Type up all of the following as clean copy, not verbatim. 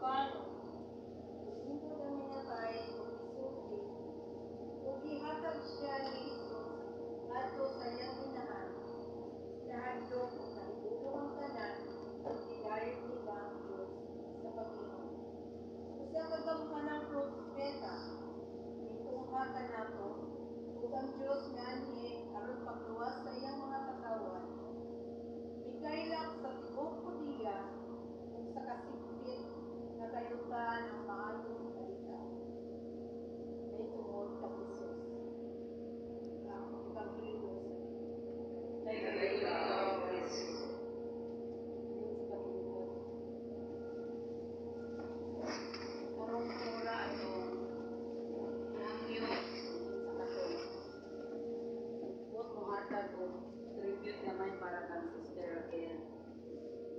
Amparo. Lingkod ang minatay ug gisulti ug gihatag siya ni Hesus ngadto sa iyang inahan. Nahadlok ug nahibulong ang tanan ug gidayeg nila ang Dios sa pag-ingon, "Usa ka gamhanang propeta mitungha kanato, ug ang Dios mianhi aron pagluwas sa iyang mga katawhan." Mikaylap sa tibuok Judea ug sa kasikpit nga kayutaan ang maayong balita mahitungod kang Hesus. Ang Ebanghelyo sa Daghang ikaw, Kristo. Yun sa paglingkod. Karong ora atong nangyo sa katong buot mohatag og tribute naman para kang Sister Raquel.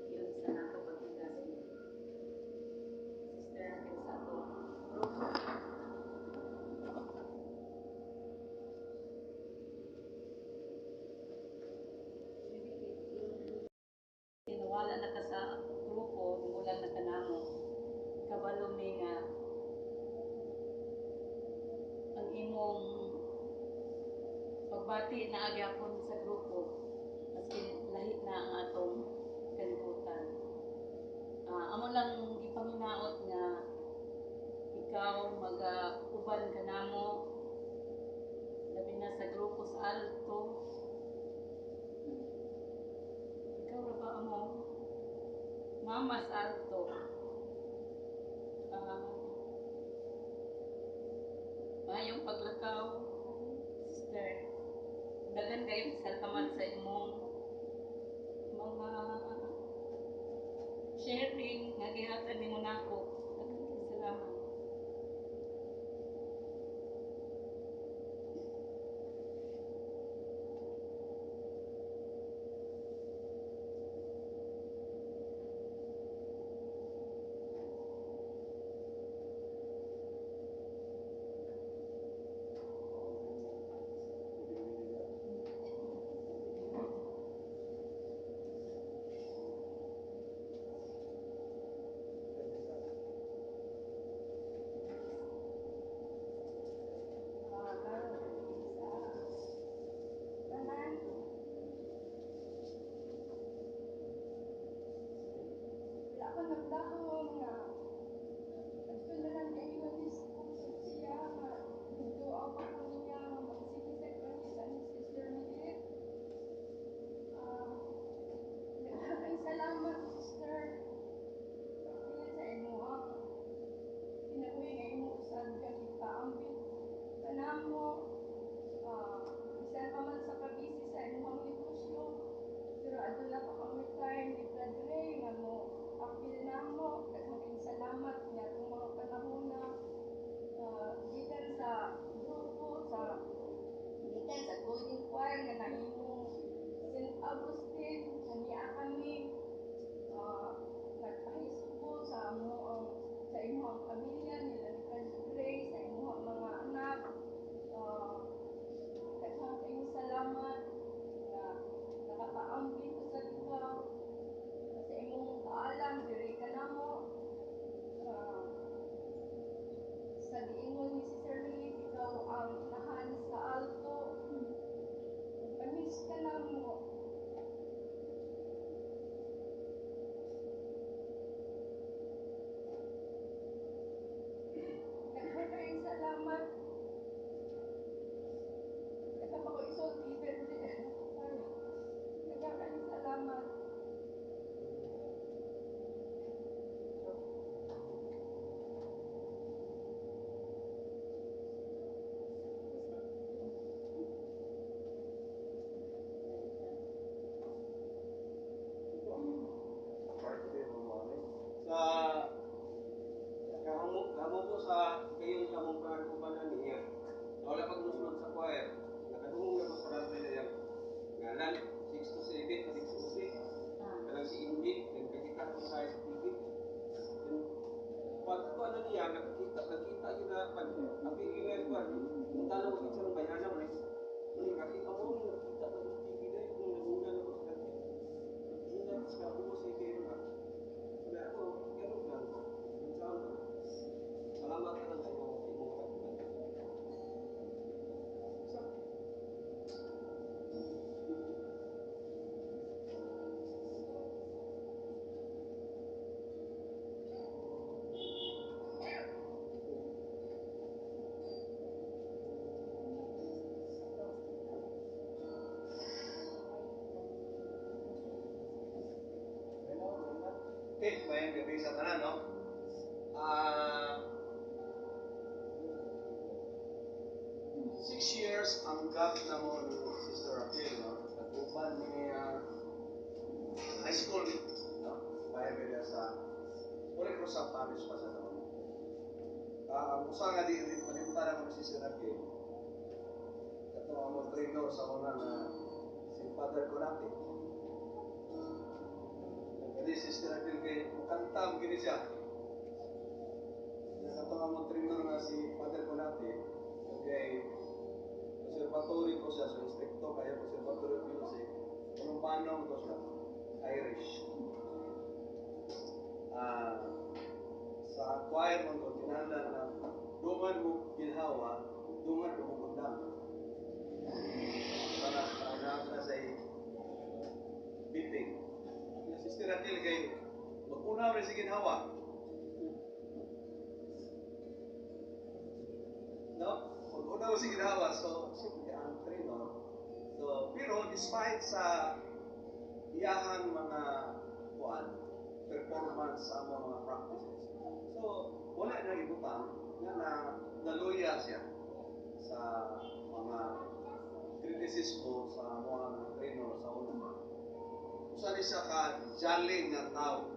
Yun sa nato pagkita si Sister Raquel sa ato grupo. Tinuwala na ka sa grupo, nimulan na ka namo. Kabalo mi nga ang imong pagbati na agyapon sa grupo maski lahi na ang atong kalibutan. Amo lang gipanginaot nga ikaw maga-uban ka namo, labi na sa grupo sa Alto. Ikaw ra ba among mama sa Alto? Maayong paglakaw, sister. Daghan kayong salamat sa imong mga sharing nga gihatag nimo nako. Daghan kayong salamat. Sa tanan, wala ko nagdahom nga adto na lang kayo ni siya nga nagduaw pa ko niya nga magsige sa pangita ni Sister Milit. Daghang salamat, Sister Milit, sa imuhang kinabuhi nga imo usab kang ipaambit kanamo, bisan pa man sa kabisi sa imuhang negosyo, pero aduna pa kami time ni Brad Ray nga mo apil namo. Daghang kayong salamat nga atong mga panahon na gikan sa grupo sa gikan sa Golden Choir nga nahimong St. Augustine niya kami nagpahisbo sa amo ang sa imuhang pamilya nila ni Brad Ray, sa imuhang mga anak. Daghang kayong salamat nga nakapaambit usab ikaw sa imong kaalam diri ka namo. Sa giingon ni Sister Lilith, ikaw ang inahan sa Alto. Pamis ka namo. Daghang kayong salamat. Daghang pa ko isulti pero di kaya. Daghang kayong salamat. Birthday mo mo Sa kahamo kahamo ko sa kayong kamong panag-ubanan niya. Wala pag musulod sa choir. Nakadungog na ko sa radyo niya ngalan 6 to 7 6 to 6. Kanang si Indy, nagkakita ko sa TV. Then, pag ko ano niya, nakakita, nakita yun na pag apil yun na ko, kung talo ko sa bayana mo, mo nakita mo, nakita ko sa TV na yun, kung nagunan ako sa radyo. Nagunan sa ako sa kayo na. Sabi ako, ganun lang ko. Sa Salamat na lang kayo sa imong pagbuhat. Okay, mayang gabi sa tanan, no? 6 years ang gap na mo ni Sister Raquel, no? Nag-uban niya high school, no? Bayan ba sa Holy Cross sa Parish pa sa taon. Ang usa nga di malimtan ako ni Sister Raquel, kato ang trainer sa una nga si Father Conate. Kani Sister Raquel kay mukantam gini siya. Kato ang trainer nga si Father Conate, kay conservatory ko siya, so inspector kaya Conservatory of Music, panong ko siya, Irish. Sa choir man ko, kinahanglan na dungan mo ginhawa, dungan mo undang. Para sa sa meeting. Yung Sister Raquel kay mag-una rin si ginhawa. No? Mag-una mo si ginhawa. So, siyempre ang trainer. So, pero despite sa iyahang mga kuan, performance sa mga practices. So, wala na ibutang nga na naluya siya sa mga kritisismo sa mga trainer sa una. Usa ni siya ka jolly nga tao.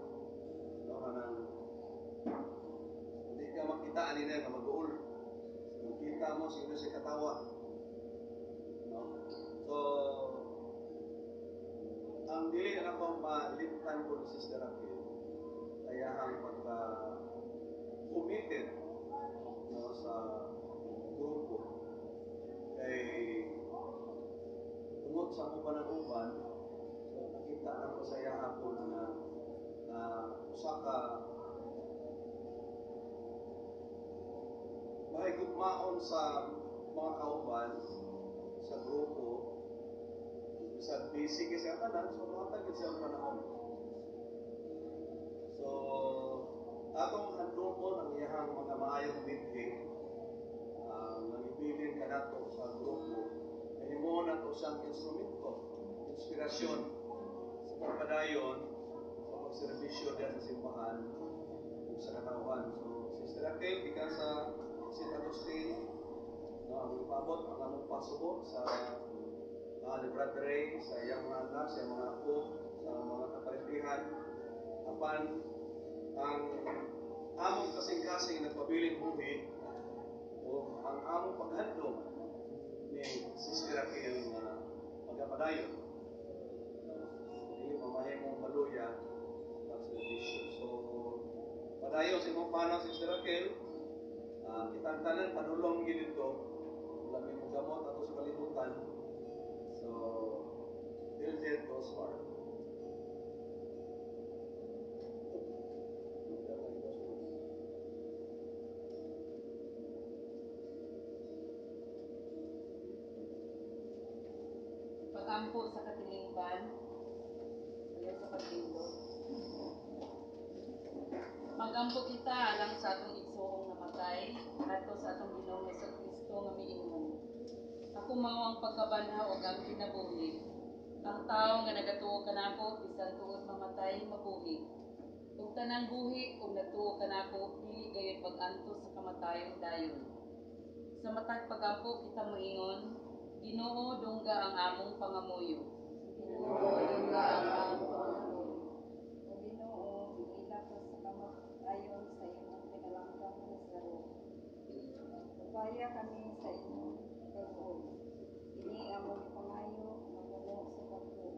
No, kanang hindi ka makita ani na nga mag-uol. Makita mo siguro siya katawa. No? So, ang dili na ko malimtan ko ni Sister Raquel, kaya ang pagka committed, no, sa grupo kay tungod sa akong panag-uban, so nakita na ko sa iya hapon na na usa ka mahigugmaon sa mga kauban sa grupo. Bisag busy kay siya tanan, so mohatag gid siya og panahon. So atong handumon ang iyahang mga maayong mithi nga gibilin kanato sa grupo. Himuon nato siyang instrumento, inspirasyon sa pagpadayon sa pagserbisyo diyan sa simbahan ug sa katawhan. So Sister Raquel, gikan sa St. Agustin, no, ang ipabot ang among pasubo sa ni Brother Ray, sa iyang mga anak, sa iyang mga apo, sa mga kaparintihan. Apan ang among kasing-kasing nagpabiling buhi o ang among paghandom ni Sister Raquel nga magapadayon. No, dili mamahimong maluya pagserbisyo. So, padayon sa imong panaw, Sister Raquel, kitang tanan padulong gid dito. Wala may mogamot ato sa kalibutan. So, till death goes far. Pag-ampo sa katilingban, ayaw sa pagtindog. Magampo kita alang sa atong igsoong namatay, adto sa atong Ginoong Kristo nga miingon. Ako mao ang pagkabanhaw ug ang kinabuhi. Ang tawo nga nagatuo kanako bisan tuod mamatay mabuhi. Ug tanang buhi ug nagtuo kanako dili gayud pag-antos sa kamatayon dayon. Sa matag pagampo kita moingon, Ginoo, dungga ang among pangamuyo. Ginoo, dungga ang among pangamuyo. O Ginoo, gila ka sa kamatayon sa imong pinalanggang Lazaro. Upaya kami sa imong kaguol. Ini among pangayo nga puno sa pagtuo.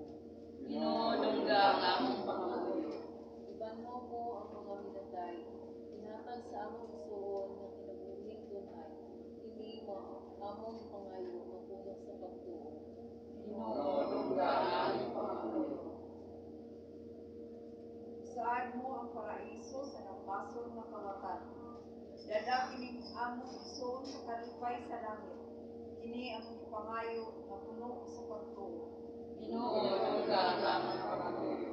Ginoo, dungga ang among pangamuyo. Ibanhaw mo ang mga minatay, ihatag sa among igsuon nga kinabuhing tunay. Ini mao among pangayo nga puno sa pagtuo. Ginoo, dungga ang among pangamuyo. Saad mo ang paraiso sa nabasol nga kawatan. Dad-a kining among igsoon sa kalipay sa langit. Kini among gipangayo nga puno sa pagtuo. Ginoo, dungga ang among pangamuyo.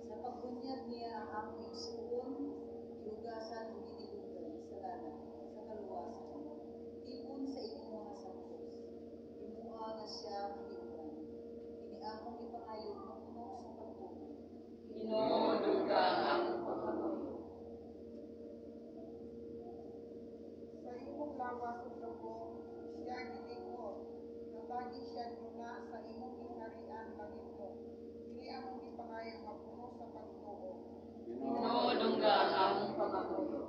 Sa pagbunyag niya ang among igsuon, gihugasan ug ginilugan sa lana sa kaluwasan. Tipon sa imong mga santos, himoa nga siya mahiuban. Kini among gipangayo nga puno sa pagtuo. Ginoo, dungga ang among pangamuyo. Sa imong lawas ug dugo siya gilig-on. Hatagi siya nuna sa imong gingharian langitnon. Kini among gipangayo nga puno sa pagtuo. Ginoo, dungga ang among pangamuyo.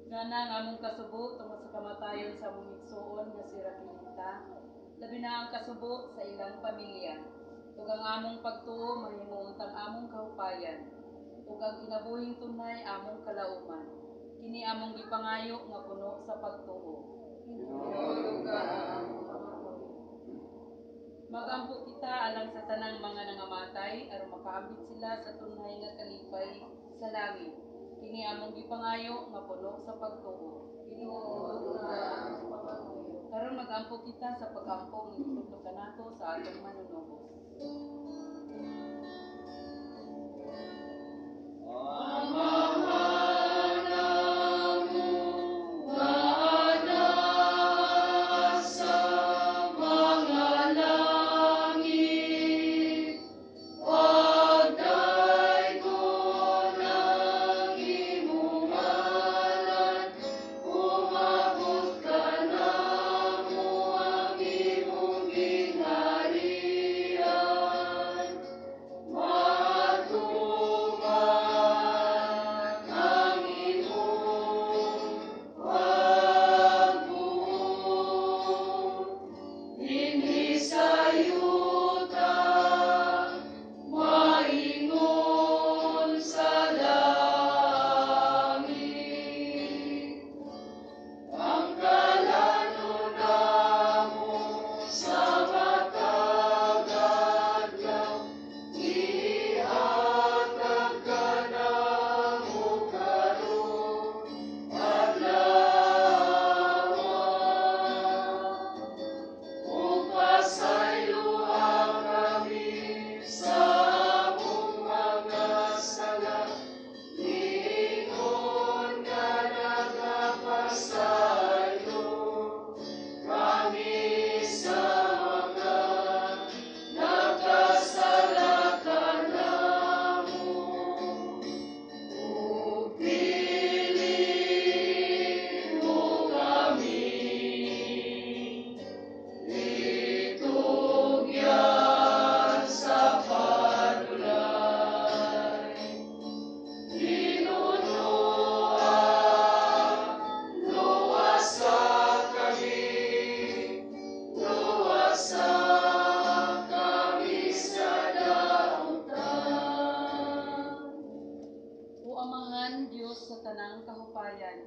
Ngana ang among kasubo tungod sa kamatayon sa among igsuon nga si Raquelita, labi na ang kasubo sa ilang pamilya. Ug ang among pagtuo mahimo untang among kahupayan, ug ang kinabuhing tunay among kalauman. Kini among gipangayo nga puno sa pagtuo. Ginoo, dungga ang among pangamuyo. Magampo kita alang sa tanang mga nangamatay aron makaambit sila sa tunay nga kalipay sa langit. Kini among gipangayo nga puno sa pagtuo. Ginoo, dungga ang among pangamuyo. Karon magampo kita sa pagampo nga gitudlo kanato sa atong manunubos. O Amahan, Dios sa tanang kahupayan,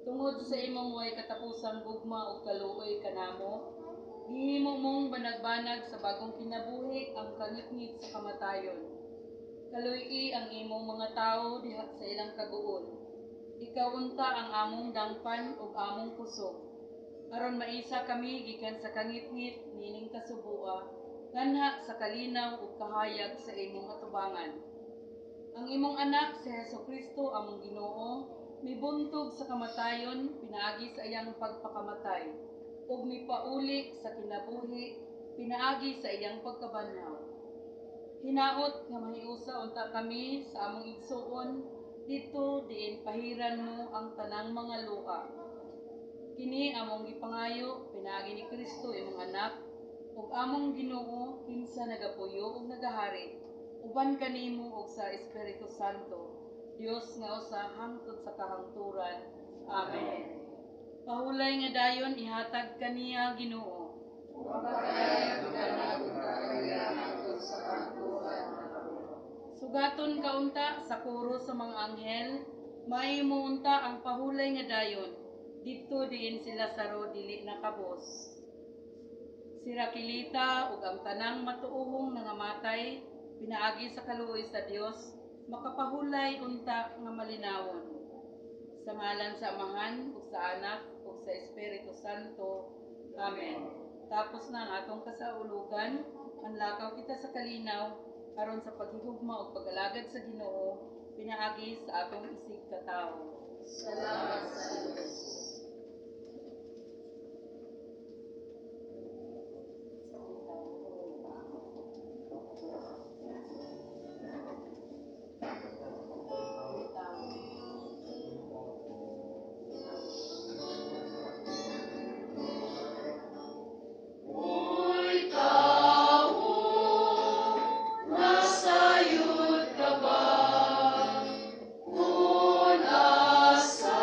tungod sa imong way katapusang gugma ug kaluoy kanamo, gihimo mong banag-banag sa bagong kinabuhi ang kangitngit sa kamatayon. Kaluy-i ang imong mga tawo diha sa ilang kaguol. Ikaw unta ang among dangpan ug among kusog. Aron maisa kami gikan sa kangitngit niining kasuboa, nganha sa kalinaw ug kahayag sa imong atubangan. Ang imong anak si Hesus Kristo among Ginoo mibuntog sa kamatayon pinaagi sa iyang pagpakamatay ug mipauli sa kinabuhi pinaagi sa iyang pagkabanhaw. Hinaot nga mahiusa unta kami sa among igsuon didto diin pahiran mo ang tanang mga luha. Kini among gipangayo pinaagi ni Kristo imong anak ug among Ginoo, kinsa nagapuyo ug nagahari uban kanimo ug sa Espiritu Santo, Dios nga usa hangtod sa kahangturan. Amen. Pahulay nga dayon ihatag kaniya, Ginoo. Mapadayon ka hangtod sa kahangturan. Sugaton ka unta sa koro sa mga anghel, mahimo unta ang pahulay nga dayon, didto diin si Lazaro dili nakabos. Si Raquelita ug ang tanang matuohong nangamatay pinaagi sa kaluoy sa Dios makapahulay unta nga malinawon. Sa ngalan sa Amahan ug sa Anak ug sa Espiritu Santo. Amen. Tapos na ang atong kasaulugan, manlakaw kita sa kalinaw aron sa paghigugma ug pag-alagad sa Ginoo pinaagi sa atong isig katawo. Salamat sa Diyos. Uy, tao, nasayod ka ba? Kung asa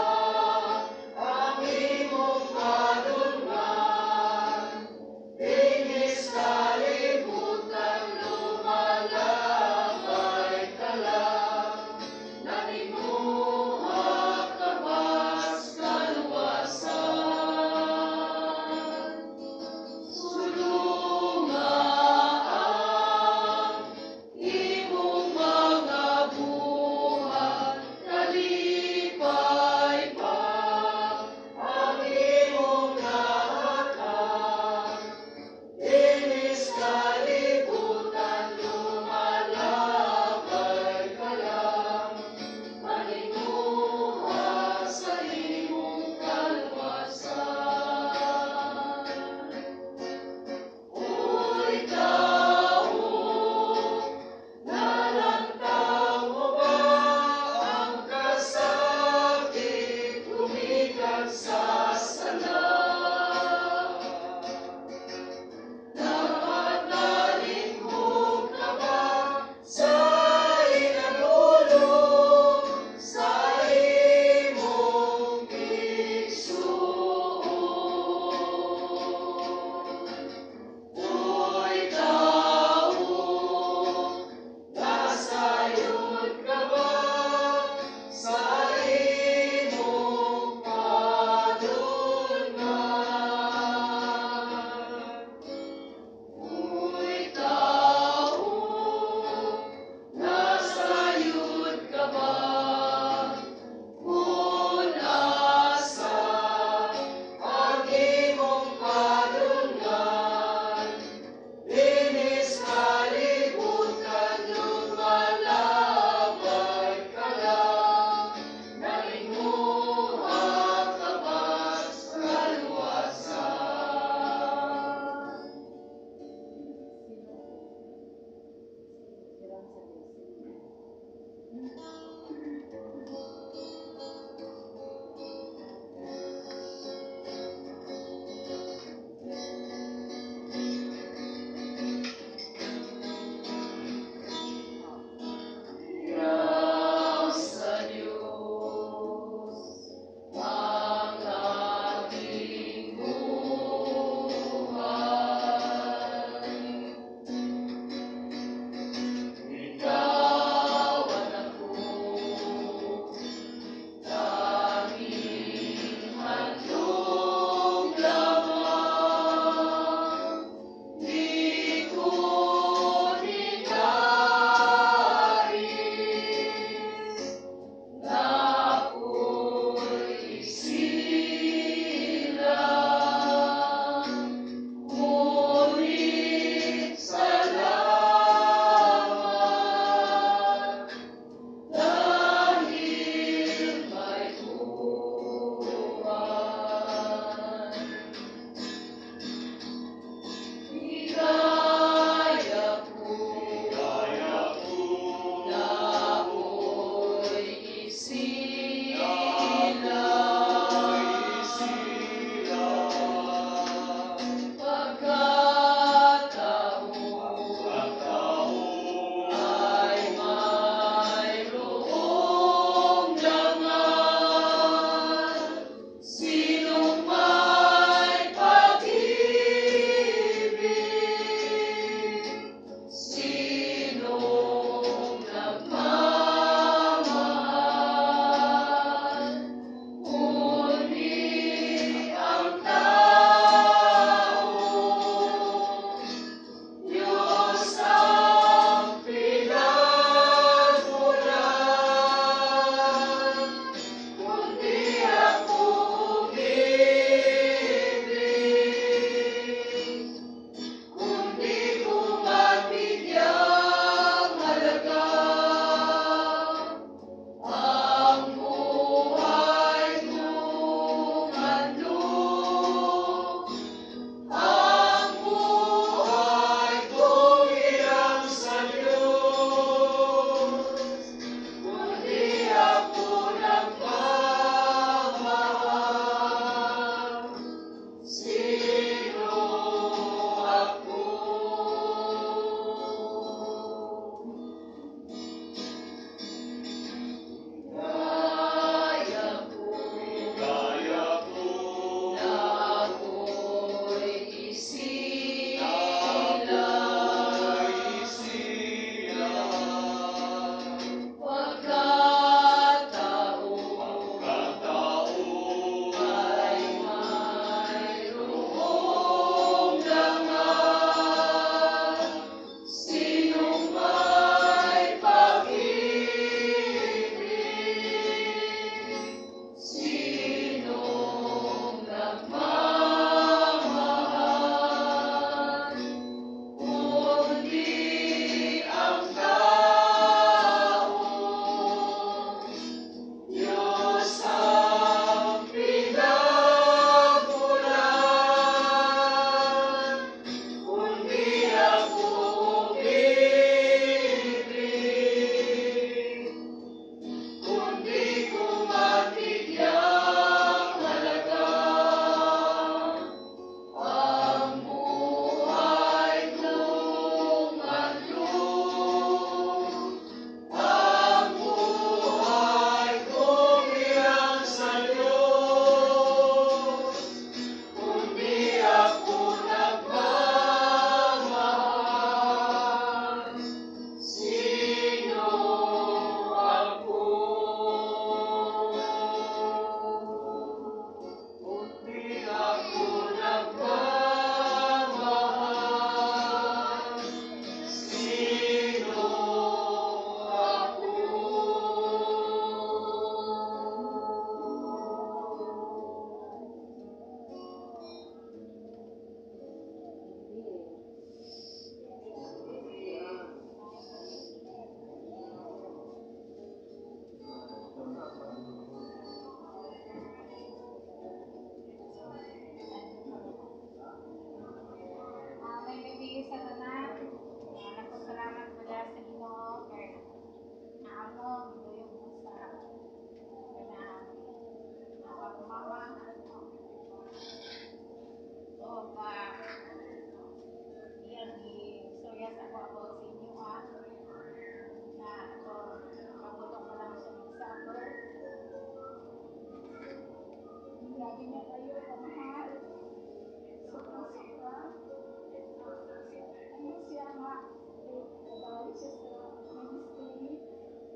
Kay nabali siya sa ministry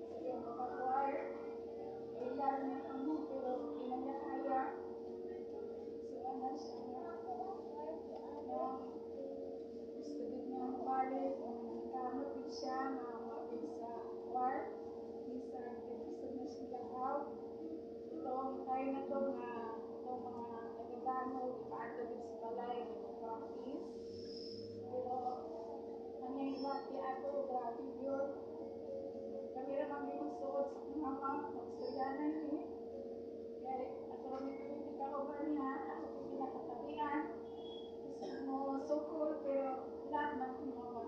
sa iyang pagka-choir. Kailan niya kamo pero di na niya kaya. So ana siya nga nga gusto din niya mabalik o nangkamot din siya nga moapil sa choir. Bisan gusto na siya lakaw. Itong tayo na to nga itong mga taga-Banog, ipaadto din sa balay, practice. Pero ang iyang ilati ato, grabe yun. Kami ra man magsuod sa akong mama, magstoryanan ni. Kaya ako ra may tuwing kauban niya, ako po pinakatabian. Gusto mo sukol, pero lahat man kong mama.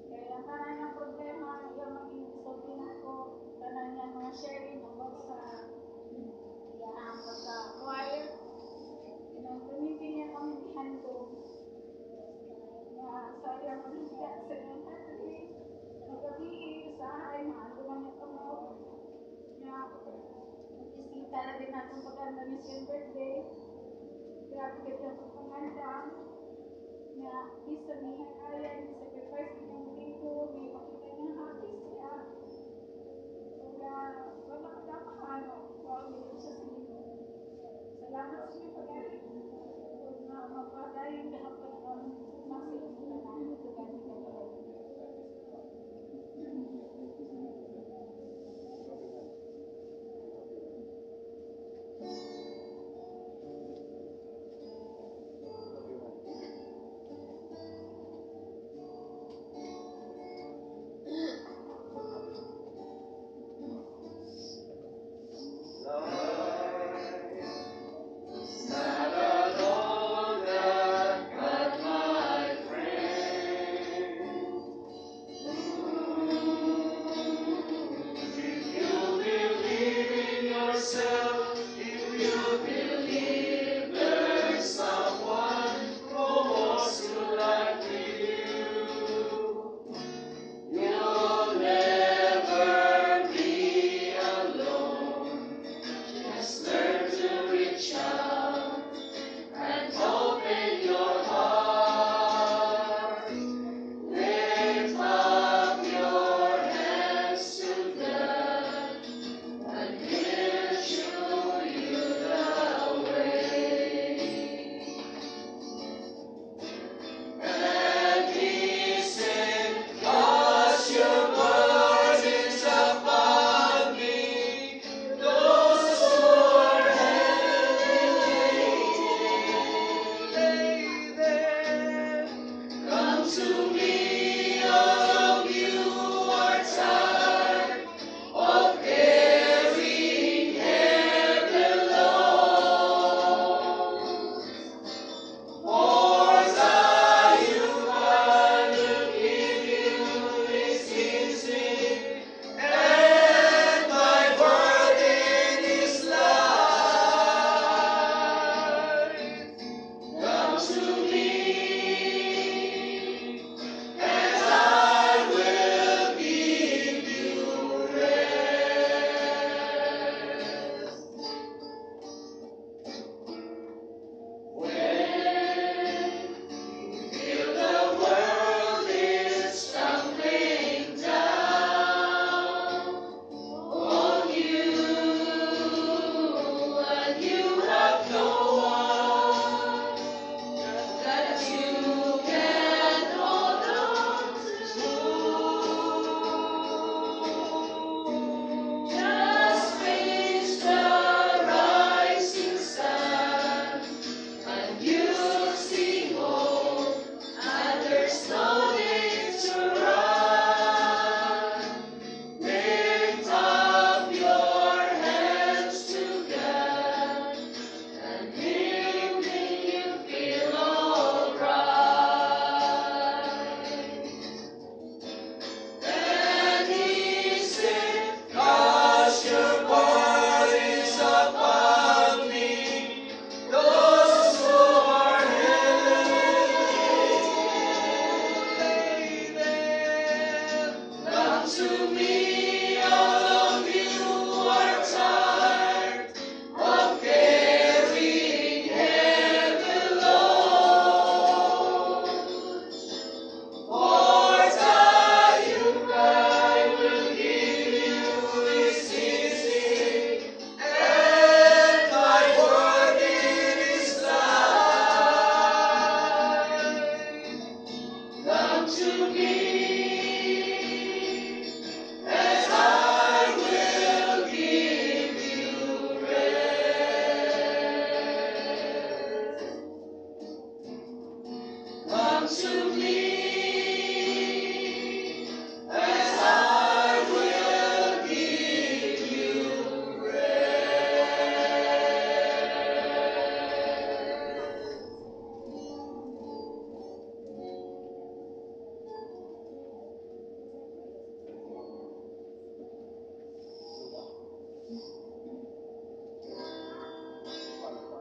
Kaya ang tanan niyang problema, iya maging isulti nako, tanan niya mga sharing about sa iyang pagka-choir. Inang permiti niya kami gihandom nga sa iyang paghiga sa iyang country, magabi sa ay maanduman niya kamo nga magbisita na din natong pag-andam niya siyang birthday. Grabe ka siyang pagpangandam nga bisan niya kaya, ni sacrifice niya dito, may makita niya happy siya. Ug wala ka dapat wow, gid siya sa Ginoo. Salamat sa inyong pag-ari. Ug nga magpadayon gahapon ang masa inyong tanan. To God be the glory. Not alone, but my friend. If you believe in yourself, if you believe there's someone who wants to life with you, you'll never be alone. Just learn to reach out and open your heart. Lift up your hands to God, and He'll show you the way. And He said, "Cast your burdens upon me, those who are heavy laden, lay them. Come to me, all of you who are tired of carrying heavy loads. For the I will give you is easy, and my burden is light. Come to me, and I Come to me, and I will give you rest. Come to me, and I will give you rest. Diba? Paano ba?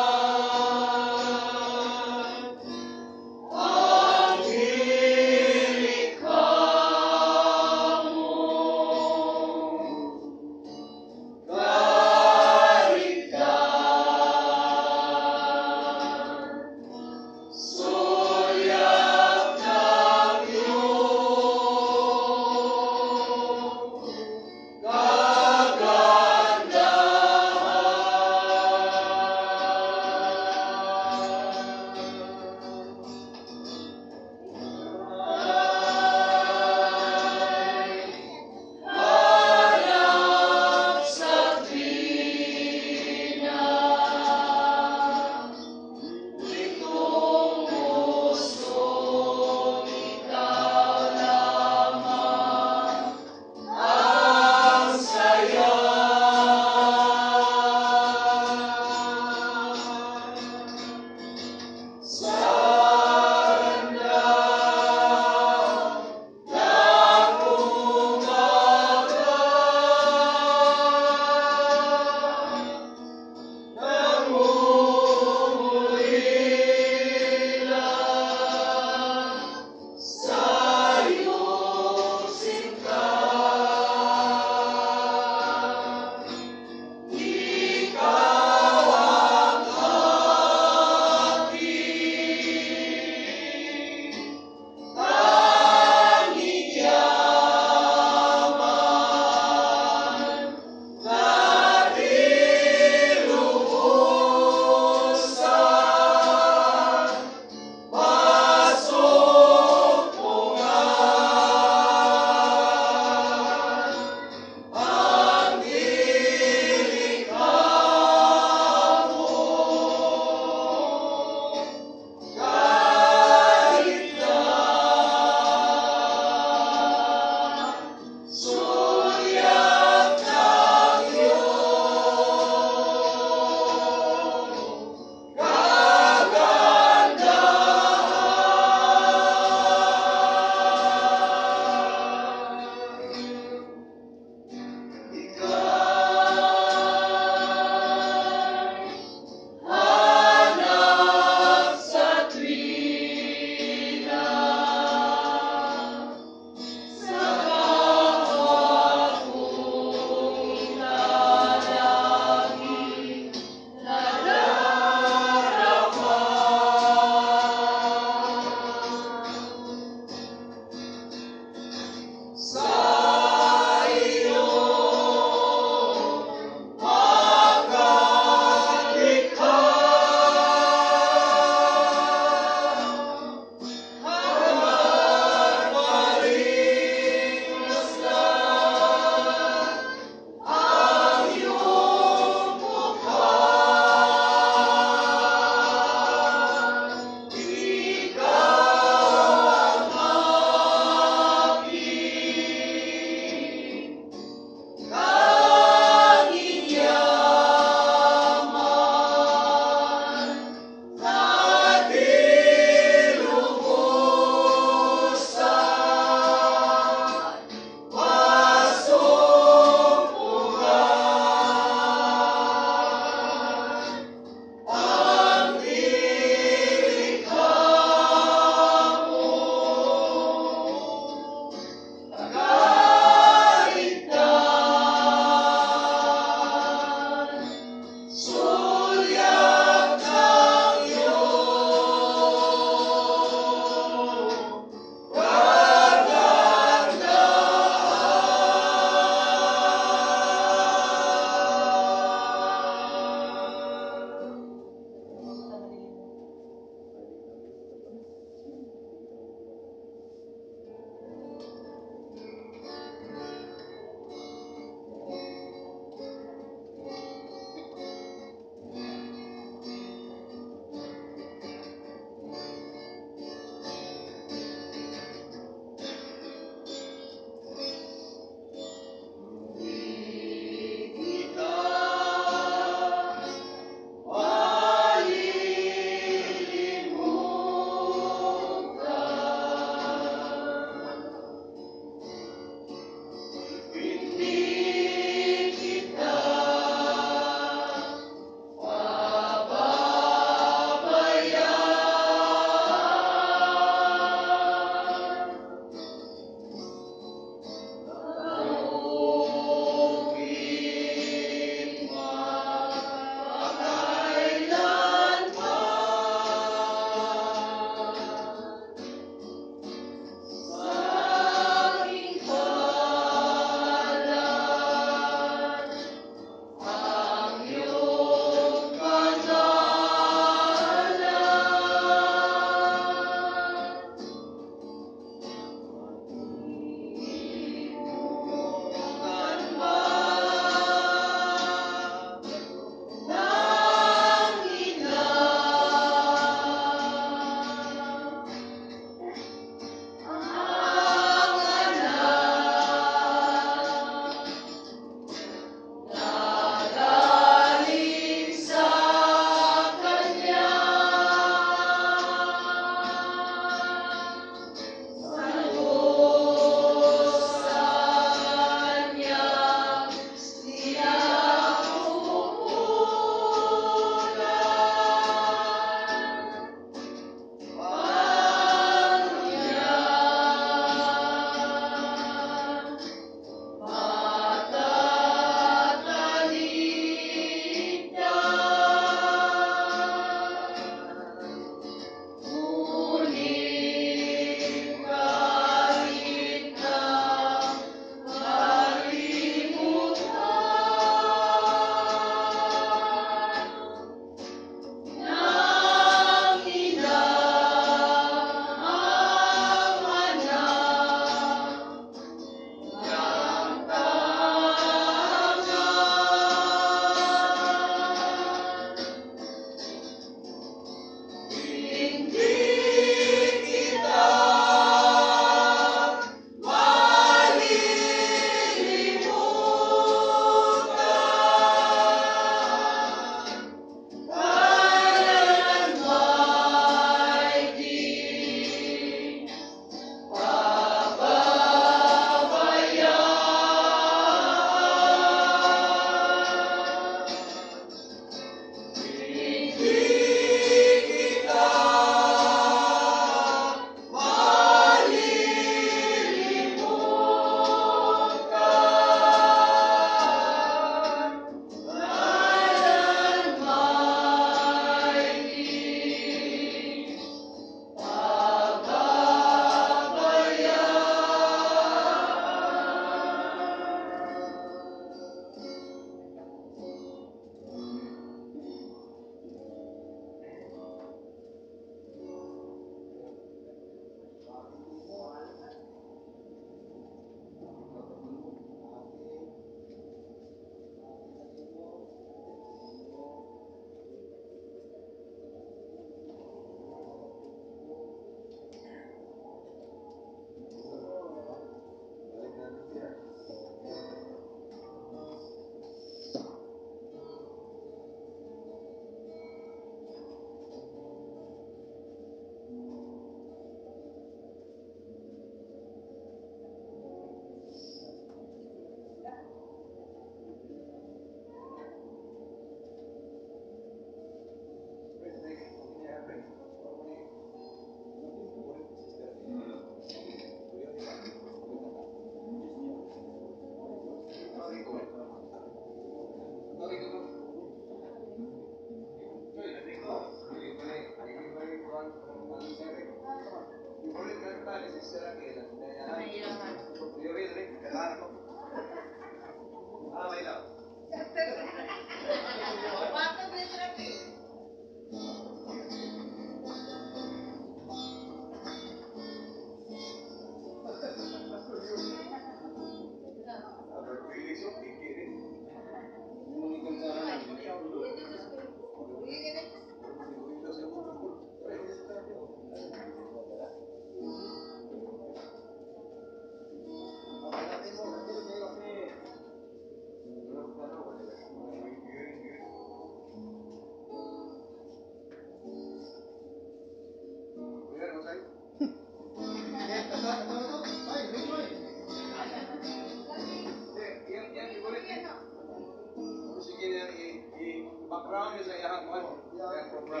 Crown sa iyang kuan. Iyang program.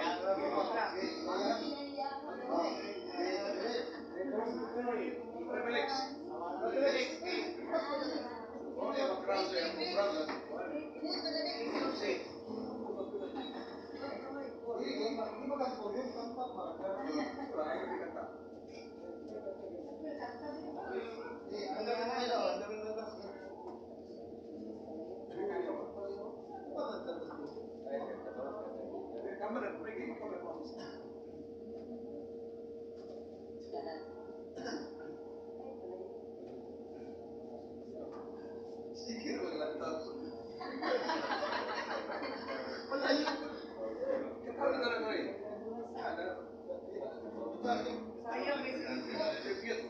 Privilege. Oh, niya mag-crown sa iyang program. Sige, maglantaw. Katawag na lang eh. Sayang may Tribute.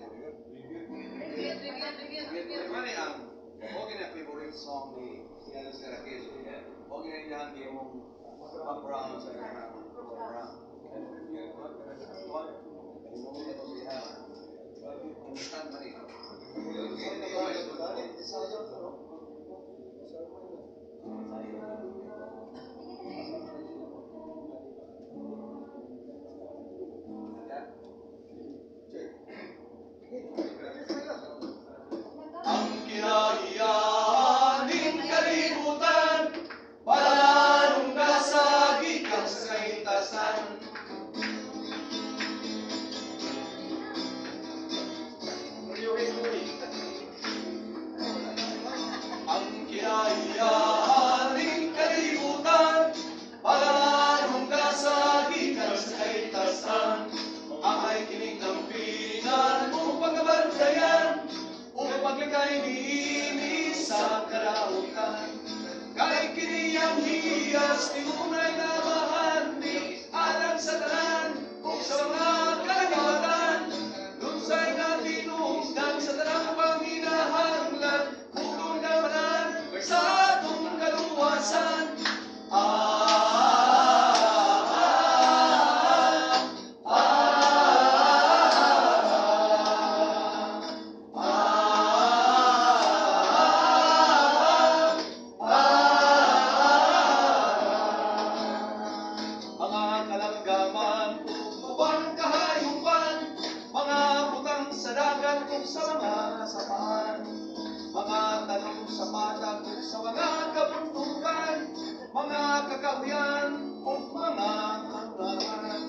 Tribute, tribute, tribute. Mani ang okay na favorite song ni Ian Seraquez. Okay na iyang imong background sa iyang program. Hinungod na to siya. Instant man eh. Ang kinahiyaning kalibutan, balanong nasa gikan sa kahitasan. Ang kinahiyaning kalibutan, balanong nasa gikan sa kahitasan. Angay kining nampinan o pagabantayan, o paglikay niini sa kalautan. Kay kini ang hiyas, tiunay nga bahandi, alang sa tanan, ug sa mga kalangatan. Lunsay nga tinungdan sa tanang panginahanglan, pugong damanan sa atong kaluwasan. Ah, ah, ah, ah, ah. Mga kalanggaman ug ubang kahayupan, mga butang sa dagat ug sa mga kasapaan, mga tanom sa patag ug sa mga kabundukan, mga kakahuyan ug mga hangaran.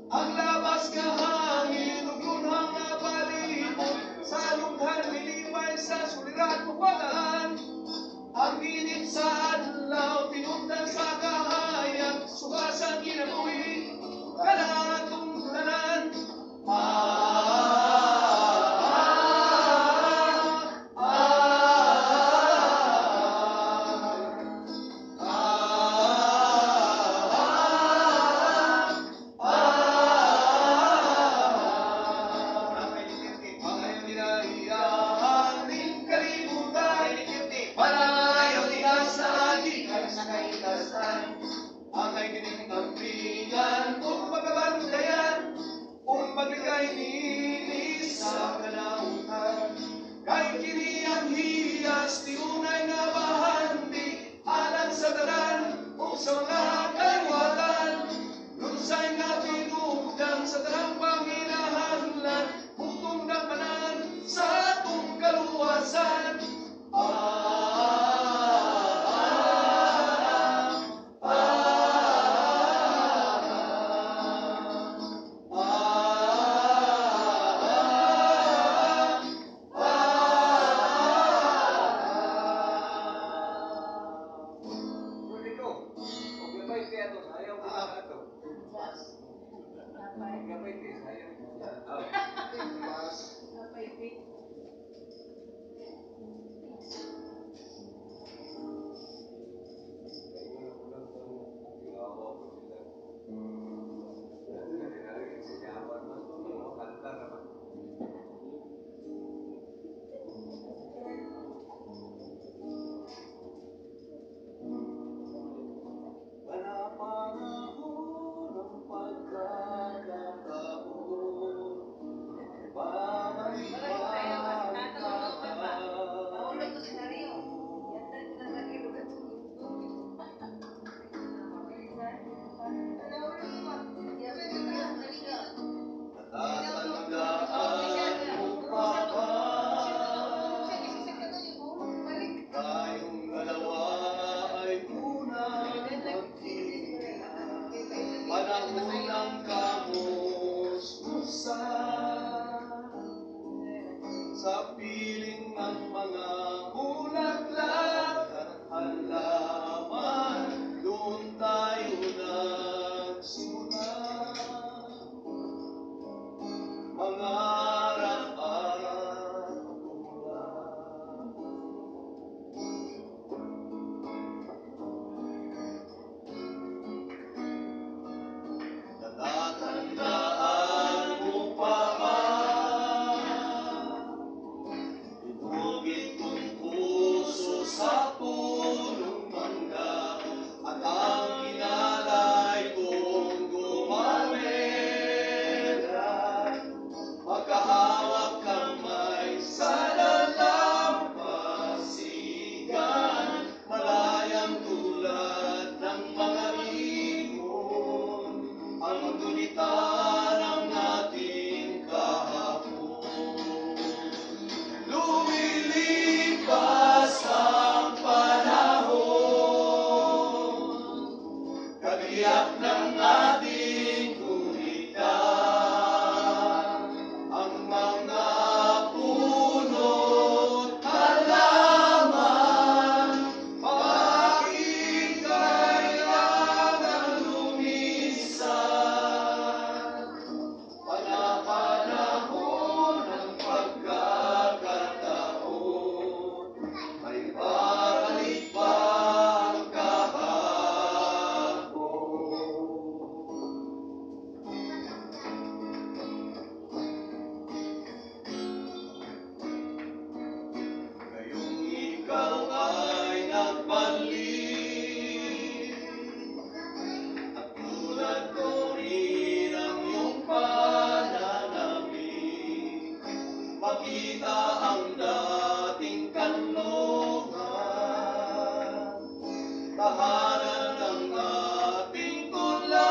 Ang labas nga hangin ug lunhang nga palibot, sa lughan lilipay sa suliran ug balaan. Ang init sa adlaw, tinundan sa kahayag, sugasan kinabuhi, kanatong tanan. Ah, ah, ah, ah, ah. Ang kinahiyaning kalibutan, malayo sa gikan sa kahitasan. Angay kining ampingan ug pagabantayan, ug maglikay niini sa kalautan. Kay kini ang hiyas, tiunay nga bahandi, alang sa tanan ug sa mga kaliwatan. Lunsay nga tinugdan sa tanang panginahanglan, bugtong damanan sa atong kaluwasan. Ah, ah, ah, ah, ah. Tahanan ng ating tula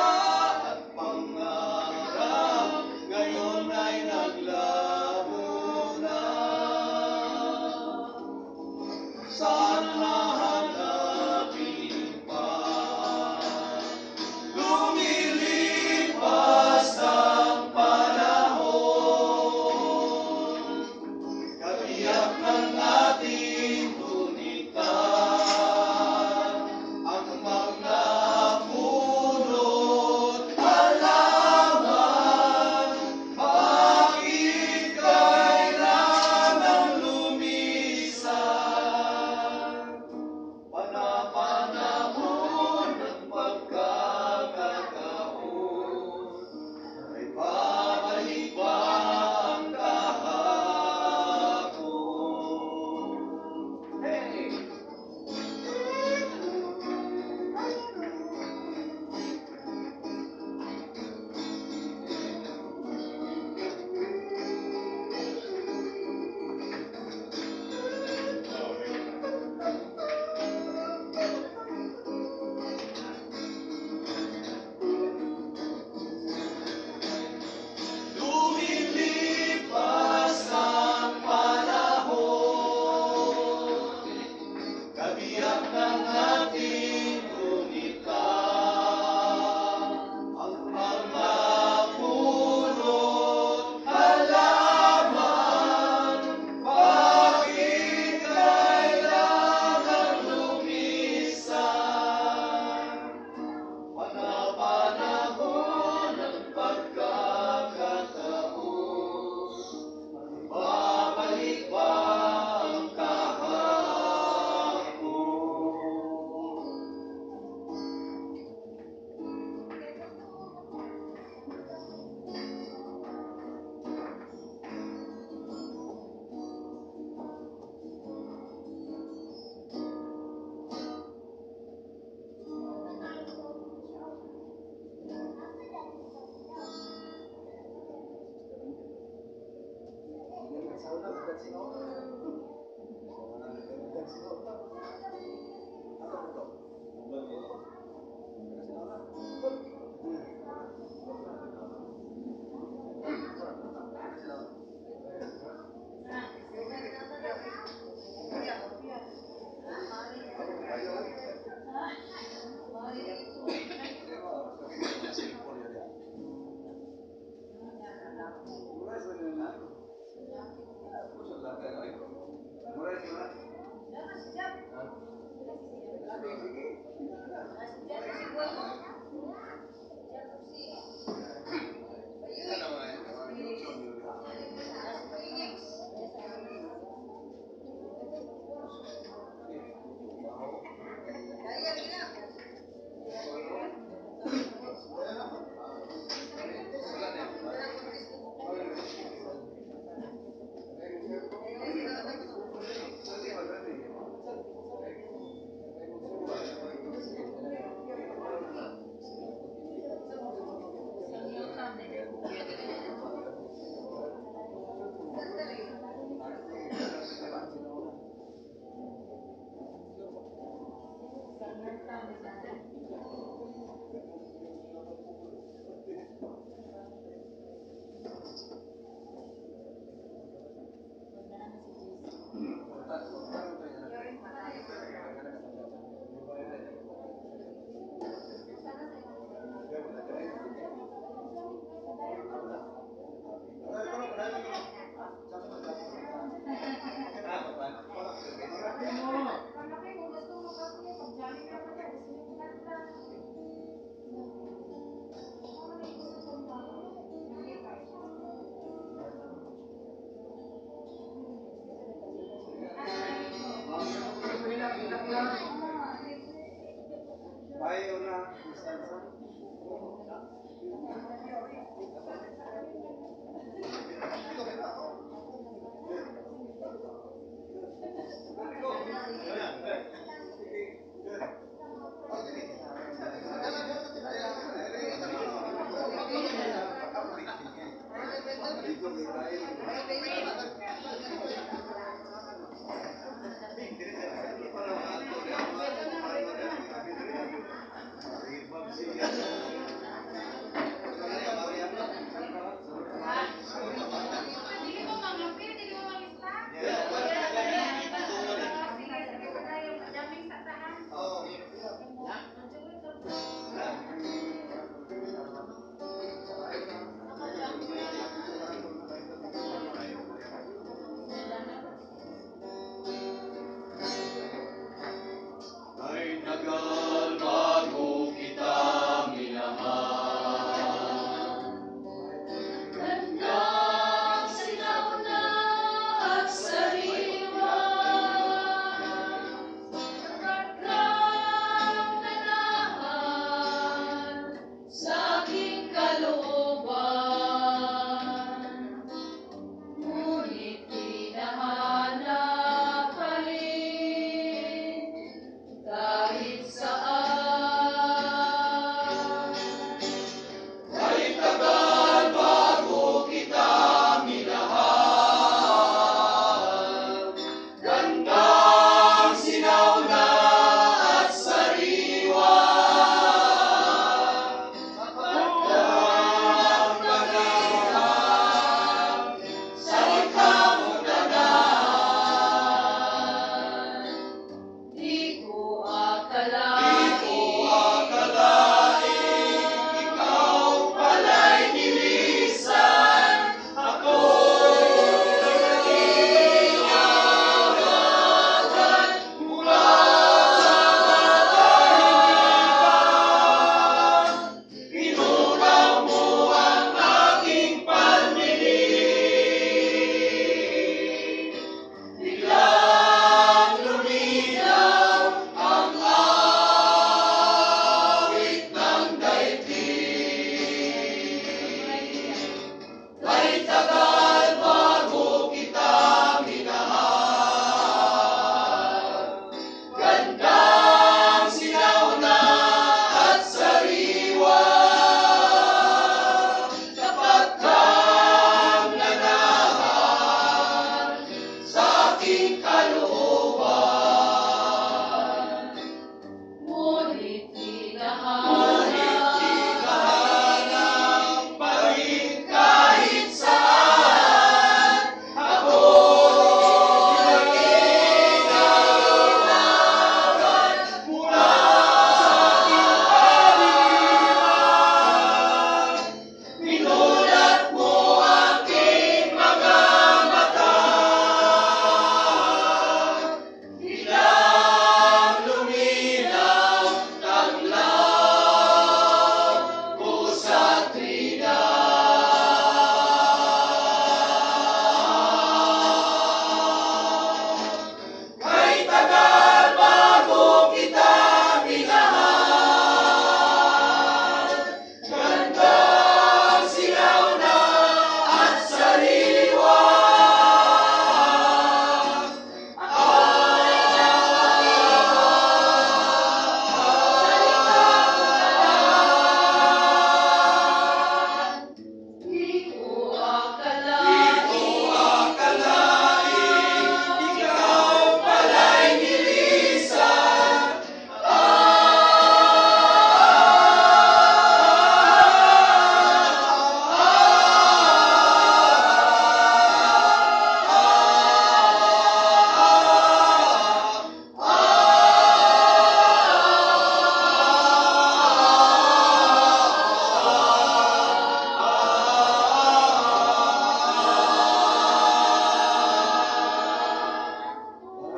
at pangarap, ngayon ay naglaho na. Saan hahanapin pa? Lumilipas ang panahon, kabiyak ng ating gunita, ang mga puno't halaman, bakit kailangan lumisan? Panapanahon ng pagkakataon, ay babalik ba ang kahapon? Hey! Lumilipas ang panahon, kabiyak ng ating gunita, ang mga puno't halaman, bakit kailangan lumisan? Panapanahon ng pagkakataon, babalik ba ang kahapon?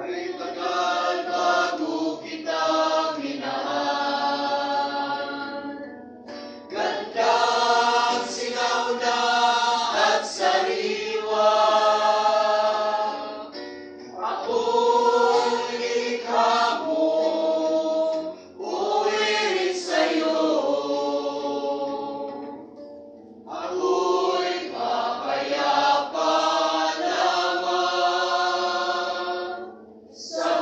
Kay tagal bago kita minahal. Gandang singaw na at sariwa. Ako'y nilikha mo, uwirin sa'yo. Ako'y mapayapa lamang sa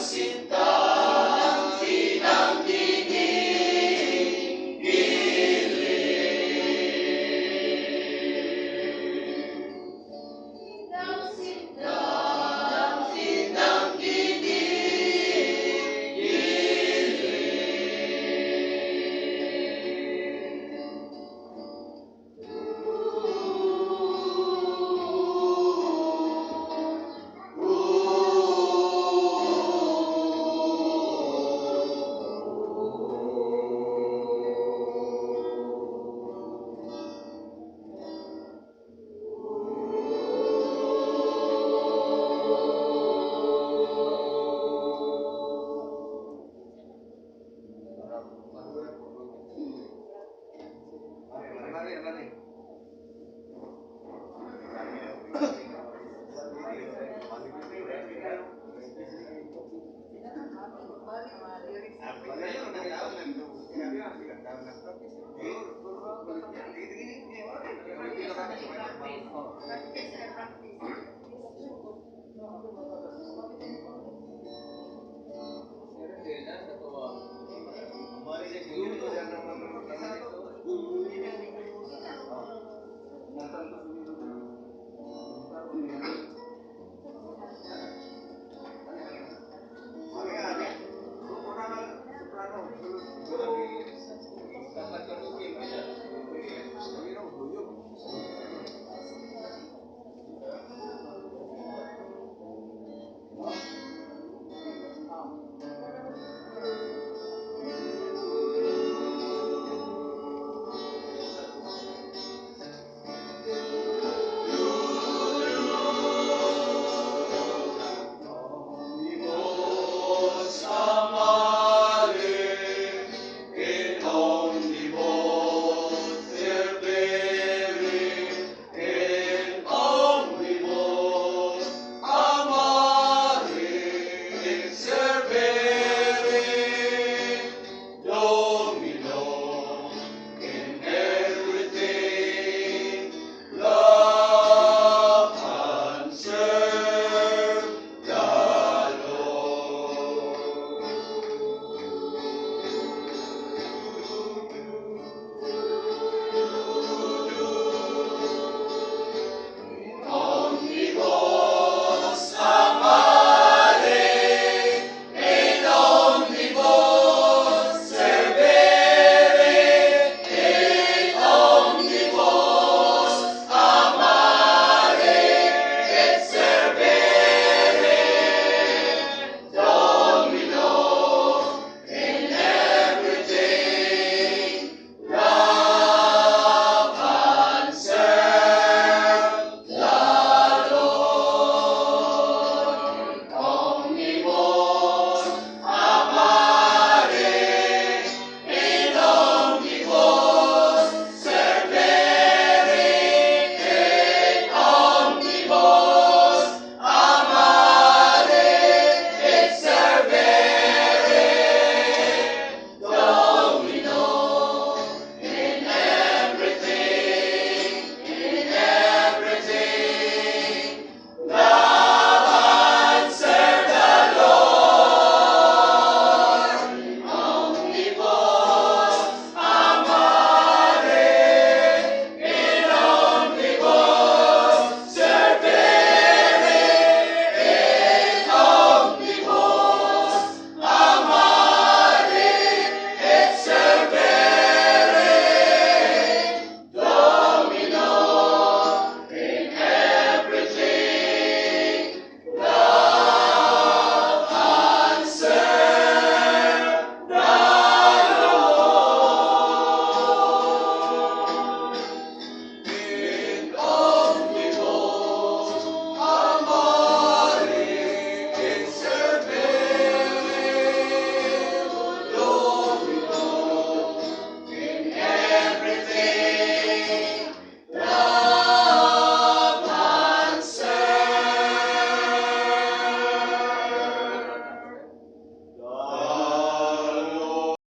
Practice, practice.